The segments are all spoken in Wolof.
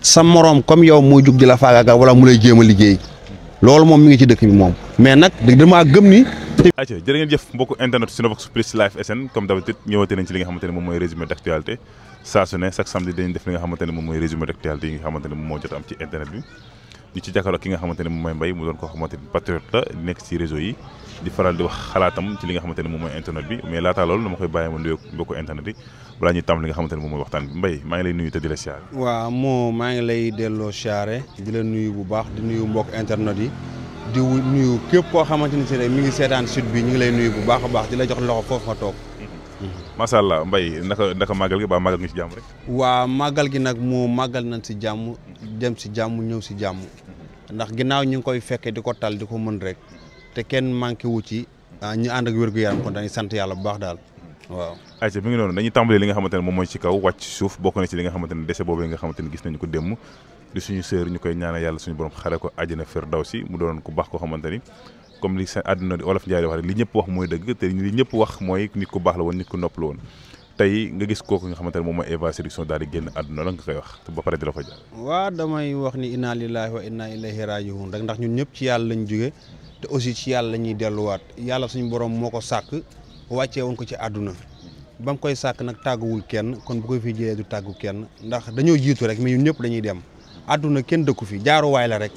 sa morom comme yow mooy jug di la faagaagal wala mu lay jéem a liggéey loolu moom mi ngi ci dëkk bi moom mais nag damaa gëm ni. ayca jërë ngeen jëf mbokku internet Cinevox Plus Live SN comme d'habitude ñëwate nañ ci li nga xamante ne moom mooy résumé d'actualité saa su ne chaque samedi dañuy def li nga xamante ne moom mooy résumé d'actualité yi nga xamante ne moom moo jot am ci internet bi ñu ci jàkkaarloo ki nga xamante ne moom mooy Mbaye mu doon koo xamante ni patriote la nekk ci réseau yi di faral di wax xalaatam ci li nga xamante ne moom mooy internet bi mais laataa loolu dama koy bàyyi ma nuyoo mbokku internet yi balaa ñuy tàmm li nga xamante ne moom mooy waxtaan bi Mbaye maa ngi lay nuyu te di la siyaare. waaw maa ngi lay delloo siyaare di la nuyu bu baax di nuyu mbokk internet yi di nuyu képp koo xamante ni si rek mi ngi seetaan sud bi ñu ngi lay nuyu bu baax a baax di la jox loxo foofu nga toog. macha allah Mbaye naka màggal gi ba màggal nga ci jàmm rek. waa màggal gi nag moo màggal nañ si jàmm dem si jàmm ñëw si jàmm ndax ginnaaw ñu ngi koy fekkee di ko tal di ko mën rek te kenn manqué wu ci ñu ànd ak wér-gu-yaram kon dañuy sant yàlla bu baax daal waaw. ayca mi ngi noonu dañuy tàmbalee li nga xamante ne moom mooy ci kaw wàcc suuf bokk na ci li nga xamante ne décès boobu nga xamante ne gis nañu ko démb di suñu sœur ñu koy ñaanal yàlla suñu borom xare ko àjjana firdawsi mu doon ku baax koo xamante ni comme li sa àdduna di Wolof Njaay di wax rek li ñëpp wax mooy dëgg te li ñëpp wax mooy nit ku baax la woon nit ku nopp la woon tey nga gis kooku nga xamante ne moom mooy Eva Séduction daal di génn àdduna la nga koy wax te ba pare di la fa jaar. waaw damay wax ni inna lillahi wa inna ilayhi raji'un rek ndax ñun ñëpp ci yàlla lañ jóge te aussi ci yàlla la ñuy delluwaat yàlla suñu borom moo ko sàkk wàccee woon ko ci àdduna ba mu koy sàkk nag tàgguwul kenn kon bu koy fi jëlee du tàggu kenn ndax dañoo jiitu rek mais ñun ñëpp dañuy dem àdduna kenn dëkku fi jaaruwaay la rek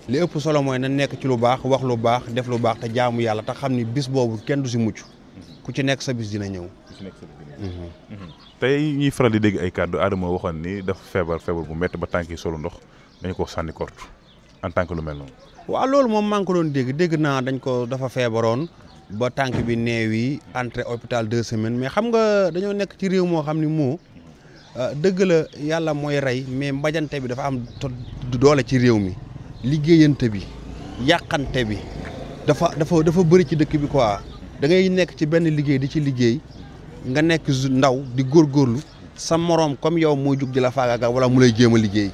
li ëpp solo mooy na nekk ci lu baax wax lu baax def lu baax te jaamu yàlla te xam ni bis boobu kenn du si mucc ku ci nekk sa bis dina ñëw. tey ñuy faral di dégg ay kàddu Adama waxoon ni dafa feebar bu métti ba tànk yi solu ndox dañu ko sànni korte en tant que lu mel noonu. waaw loolu moom maa ngi ko doon dégg naa dafa feebaroon ba tànk bi neew yi entré hôpital 2 semaines mais xam nga dañoo nekk ci réew moo xam ni moo dëgg la yàlla mooy rey mais mbajante bi dafa am doole ci réew mi liggéeyante bi yàqante bi dafa bëri ci dëkk bi quoi da ngay nekk ci benn liggéey di ci liggéey nga nekk ndaw di góorgóorlu sa morom comme yow mooy jug di la faagaagal wala mu lay jéem a liggéey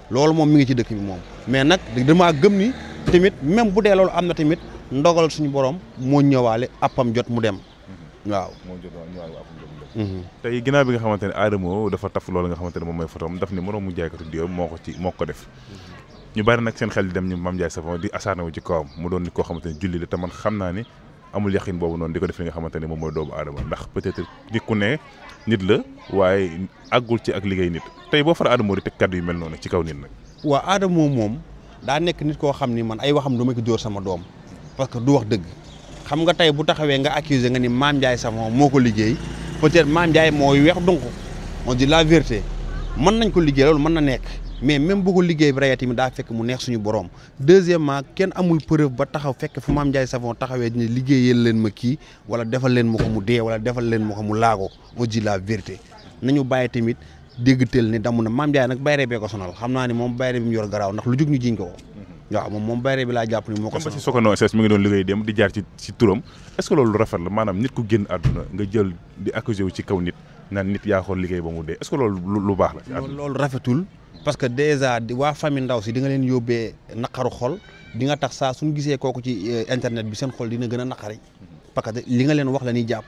loolu moom mi ngi ci dëkk bi moom mais nag damaa gëm ni tamit même bu dee loolu am na tamit ndogal suñu borom moo ñëwaale appam jot mu dem waaw. moo jot ñëwaale appam jot mu dem. tey ginnaaw bi nga xamante ne Adamo dafa taf loolu nga xamante ne moom mooy fotoom daf ni moroom mu jaaykatu diw moo ko def ñu bari nag seen xel di dem ñu Mame Ndiaye Savon di asaana wu ci kawam mu doon nit koo xamante ne julli la te man xam naa ni amul yaqin boobu noonu di ko def li nga xamante ne moom mooy doomu aadama ndax peut-être nit ku ne nit la waaye àggul ci ak liggéey nit tey boo fara Adamo di teg kàddu yu mel noonu ci kaw nit nag. waaw Adamo moom daa nekk nit koo xam ni man ay waxam du ma ko dóor sama doom parce que du wax dëgg xam nga tey bu taxawee nga accusé nga ni Mame Ndiaye Savon moo ko liggéey peut-être Mame Ndiaye mooy weex donc on dit la vérité mën nañ ko liggéey loolu mën na nekk mais même bu ko liggéey bi rey tamit daa fekk mu neex suñu borom deuxièmement kenn amul preuve ba taxaw fekk fu Mame Ndiaye Savon taxawee ni liggéeyal leen ma kii wala defal leen ma ko mu dee wala defal leen ma ko mu laago on dit la vérité nañu bàyyi tamit déggteel ni damu na Mame Ndiaye nag bayre bee ko sonal xam naa ni moom bayre bi mu yor garaaw ndax lu jug ñu jiñ ko waaw moom bayre bi laa jàpp ni moo ko sonal. ba si Sokono SS mi ngi doon liggéey dem di jaar ci turam est-ce que loolu lu rafet la maanaam nit ku génn àdduna nga jël di accusé wu ci kaw nit naan nit yaa xool liggéey ba mu dee est-ce que loolu lu baax la. loolu rafetul parce que déjà waa famille ndaw si di nga leen yóbbee naqaru xol di nga tax saa suñu gisee kooku ci internet bi seen xol dina gën a naqari parce que li nga leen wax la ñuy jàpp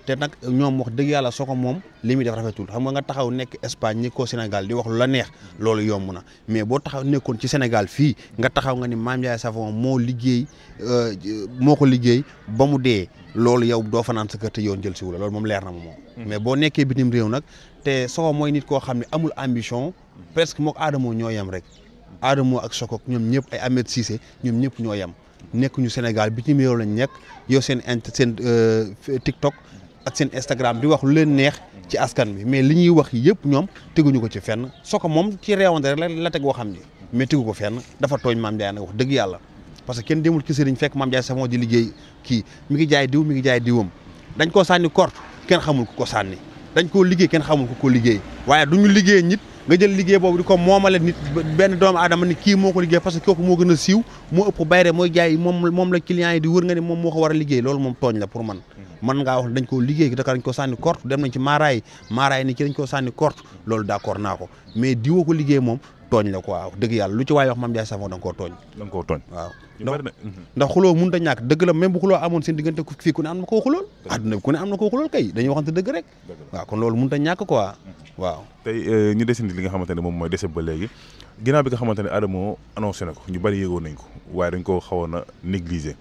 te nag ñoom wax dëgg yàlla soo ko moom li muy def rafetul xam nga taxaw nekk Espagne nekkoo Sénégal di wax lu la neex loolu yomb na mais boo taxaw nekkoon ci Sénégal fii nga taxaw nga ni Mame Ndiaye Savon moo ko liggéey ba mu dee loolu yow doo fanaan sa kër te yoon jël si wu la loolu moom leer na ma moom. mais boo nekkee bitim réew nag te Soko mooy nit koo xam ne amul ambition presque mook Adamo ñoo yem rek Adamo ak Soko ñoom ñëpp ay Ahmed Cissé ñoom ñëpp ñoo yem nekkuñu Sénégal bitim réew lañ nekk yow seen TikTok. ak seen Instagram di wax lu leen neex ci askan bi mais li ñuy wax yëpp ñoom teguñu ko ci fenn Soko moom ci réewante rek la teg waxam ji mais tegu ko fenn dafa tooñ Mame Ndiaye nag wax dëgg yàlla parce que kenn demul ci sëriñ fekk Mame Ndiaye Savon di liggéey kii mi ngi jaay diw mi ngi jaay diwam dañ koo sànni korte kenn xamul ku ko sànni dañ koo liggéey kenn xamul ku ko liggéey waaye duñu liggéey nit nga jël liggéey boobu di ko moomale nit benn doomu aadama ni kii moo ko liggéey parce que kooku moo gën a siiw moo ëpp bayre mooy jaay moom la client yi di wër nga ne moom moo ko war a liggéey loolu moom tooñ la pour man mën ngaa wax dañ koo liggéey Dakar dañ ko sànni korte dem nañ ci maaraay ni ci dañ koo sànni korte loolu d'accord naa ko mais diwa ko liggéey moom tooñ la quoi dëgg yàlla lu ci waay wax Mame Ndiaye Savon da nga koo tooñ waaw ndax xuloo mënut a ñàkk dëgg la même bu xuloo amoon seen diggante fii ku ne am na koo xulool adduna bi ku ne am na koo xulool kay dañuy waxante dëgg rek waaw kon loolu mënut a ñàkk quoi waaw tey ñu desandi li nga xamante ne moom mooy dese ba léegi ginnaaw bi nga xamante ne Adamo annoncé na ko ñu bari yëgoon nañ ko waaye dañ ko xawoon a négliger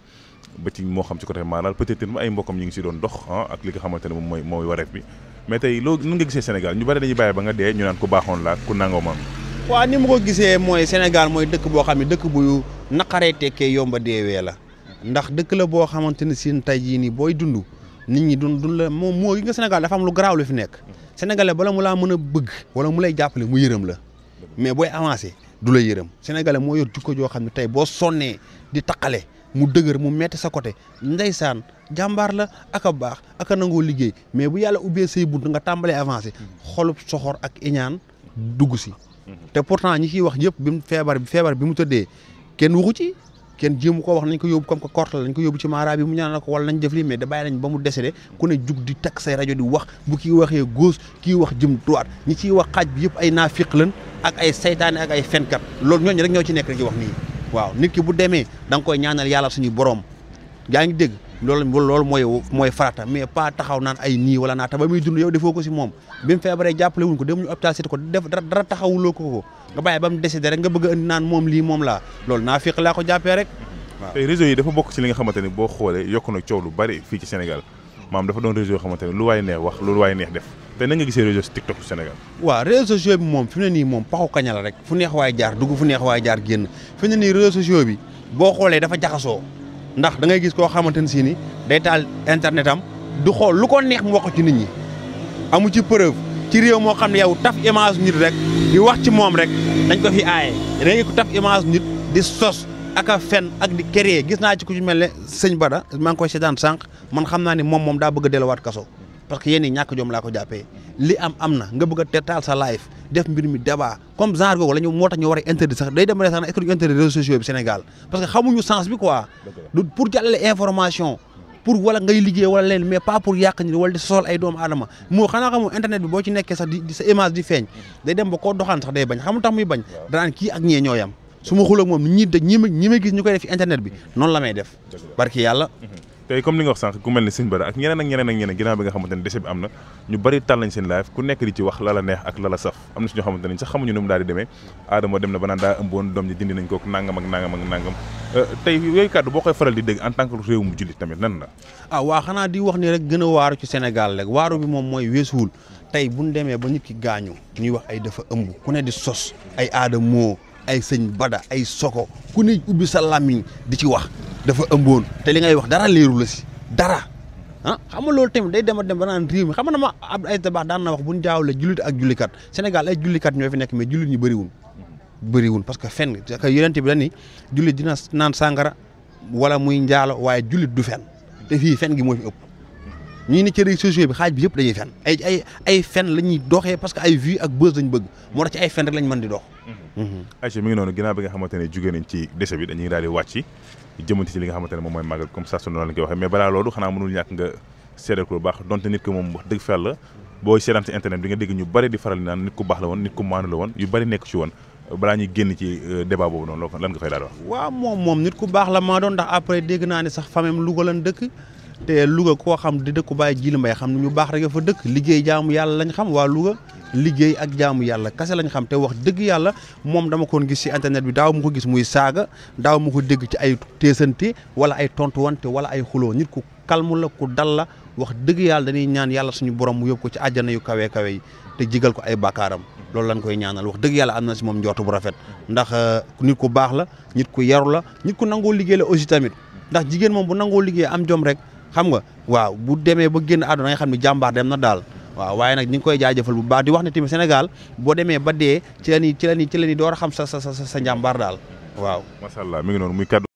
ba ci moo xam ci côté maanaam peut-être ay mbokkam ñi ngi si doon dox ak li nga xamante ne moom mooy wareef bi mais tey loolu nan nga gisee Sénégal ñu bari dañuy bàyyi ba nga dee ñu naan ku baaxoon la ku nangoo maam waaw ni ma ko gisee mooy Sénégal mooy dëkk boo xam ne dëkk bu naqaree tekkee yomba deewee la ndax dëkk la boo xamante ne si tey jii nii booy dund nit ñi dun la moom moo gi nga Sénégal dafa am lu garaaw lu fi nekk sénégalais bala mu laa mën a bëgg wala mu lay jàppale mu yërëm la mais booy avancé du la yërëm sénégalais moo yor jikko joo xam ne tey boo sonnee di taqale mu dëgër mu metti sa côté ndeysaan jàmbaar la ak a baax ak a nangoo liggéey mais bu yàlla ubbee say bunt nga tàmbalee avancé xolub soxor ak iñaan dugg si te pourtant ñi ciy wax yëpp bi mu feebar bi mu tëddee kenn waxu ci kenn jéemu ko wax nañ ko yóbbu comme que korte la nañ ko yóbbu ci maara bi mu ñaanal ko wala nañ def lii mais da bàyyi nañ ba mu décédé ku ne jug di takk say rajo di wax bu kii waxee gauche kii wax jëm droite ñi ciy wax xaaj bi yëpp ay naafiq lan ak ay saytaane ak ay fenkat loolu ñooñu rek ñoo ci nekk rek di wax nii waaw nit ki bu demee da nga koy ñaanal yàlla suñu borom yaa ngi dégg loolu mooy farata mais pas taxaw naan ay nii wala naata ba muy dund yow defoo ko si moom bi mu feebaree jàppale wuñ ko dem ñu hôpital seeti ko def dara taxawuloo ko nga bàyyi ba mu décédé rek nga bëgg a indi naan moom lii moom laa loolu naa fiq laa ko jàppee rek waaw tey réseau yi dafa bokk ci li nga xamante ne boo xoolee yokk na coow lu bari fii ci Sénégal maam dafa doon réseau yoo xamante ne lu waay neex wax lu waay neex def tey na nga gisee réseau si TikTok Sénégal waaw réseaux sociaux bi moom fi mu ne nii moom paxu kaña la rek fu neex waay jaar dugg fu neex waay jaar génn fi mu ne nii réseaux sociaux bi boo xoolee dafa jaxasoo ndax da ngay gis koo xamante ne si ni day taal internet am du xool lu ko neex mu wax ci nit ñi amu ci preuve ci réew moo xam ne yow taf image nit rek di wax ci moom rek dañ ko fi aaye da ngay ko taf image nit di sos ak a fen ak di créer gis naa ci ku ci mel ne sëñ Bada maa ngi koy seetaan sànq man xam naa ni moom daa bëgg a delluwaat kaso parce que yéen ñi ñàkk jom laa ko jàppee li am na nga bëgg a teetaal sa live def mbir mi débat comme genre googu la ñu moo tax ñu war a interdit sax day dem sax na est-ce que ñu interdit réseaux sociaux bi Sénégal parce que xamuñu sens bi quoi du pour jàllale information pour wala ngay liggéey wala leen mais pas pour yàq nit wala di sol ay doomu aadama moo xanaa xamu internet bi boo ci nekkee sax di sa image di feeñ day dem ba koo doxaan sax day bañ xamul tax muy bañ danaan kii ak ñee ñooyam su ma xuloo moom ñi ma gis ñu koy def ci internet bi noonu la may def barki yàlla tey comme li nga wax sànq ku mel ni sëñ Bada ak ñeneen ginnaaw bi nga xamante ne décès bi am na ñu bari tal nañ seen live ku nekk di ci wax la la neex ak la la saf am na si ñoo xamante ne sax xamuñu nu mu daal di demee Adamo dem na ba naan daa ëmboon doom ji dindi nañ ko nangam ak nangam tey yooyu kàddu boo koy faral di dégg en tant que réew mu jullit tamit nan la waa xanaa di wax ni rek gën a waaru ci Sénégal rek waaru bi moom mooy weesuwul tey buñ demee ba nit ki gaañu ñuy wax ay dafa ëmb ku ne di sos ay Adamo ay sëñ Bada ay Soko ku ne ubbi sa làmmiñ di ci wax dafa ëmboon te li ngay wax dara leeru la si dara xam nga loolu tamit day dem ba naan réew mi xam nga ma Abdou Aziz Dabakh daan na wax bu ñu jaawale jullit ak jullikat Sénégal ay jullikat ñoo fi nekk mais jullit ñi bëriwul parce que fenn que yonent bi dañ ni jullit dina naan sàngara wala muy njaalo waaye jullit du fen te fii fen gi moo fi ëpp ñii ni ci réseaux sociaux bi xaaj bi yëpp dañuy fen ay fen la ñuy doxee parce que ay vues ak buzz lañ bëgg moo tax ci ay fen rek lañ mën di dox Aïcha mi ngi noonu ginnaaw bi nga xamante ne jugee nañ ci décès bi dañuy daal di wàcc jëmanti ci li nga xamante ne moom mooy màggal comme ça su noonu la koy waxee mais balaa loolu xanaa mënul ñàkk nga seedal ko lu baax donte nit ko moom wax dëgg fa yàlla booy seetaan ci internet bi nga dégg ñu bari di faral di naan nit ku baax la woon nit ku maanu la woon yu bari nekk ci woon balaa ñuy génn ci débat boobu noonu lan nga fay daal wax waaw moom nit ku baax la maa doon ndax après dégg naa ne sax famem Louga lan dëkk te Louga koo xam di dëkku Baye Djily Mbaye xam ne ñu baax rek fa dëkk liggéey jaamu yàlla lañ xam waa Louga liggéey ak jaamu yàlla kase lañ xam te wax dëgg yàlla moom dama koon gis ci internet bi daaw mu ko gis muy saaga daaw mu ko dégg ci ay teesante wala ay tontuwante wala ay xuloo nit ku kalmu la ku dal la wax dëgg yàlla dañuy ñaan yàlla suñu borom mu yóbbu ko ci àjjana yu kawe kawe yi te jigal ko ay bakkaaram loolu lañ koy ñaanal wax dëgg yàlla am na si moom njortu bu rafet ndax nit ku baax la nit ku yaru la nit ku nangoo liggéey la aussi tamit ndax jigéen moom bu nangoo liggéey am jom rek xam nga waaw bu demee ba génn àdduna nga xam ne jàmbaar dem na daal waaw waaye nag ñu ngi koy jaajëfal bu baax di wax ne tamit Sénégal boo demee ba dee ci la ni door a xam sa njàmbaar daal waaw. macha allah mi ngi noonu muy kaddu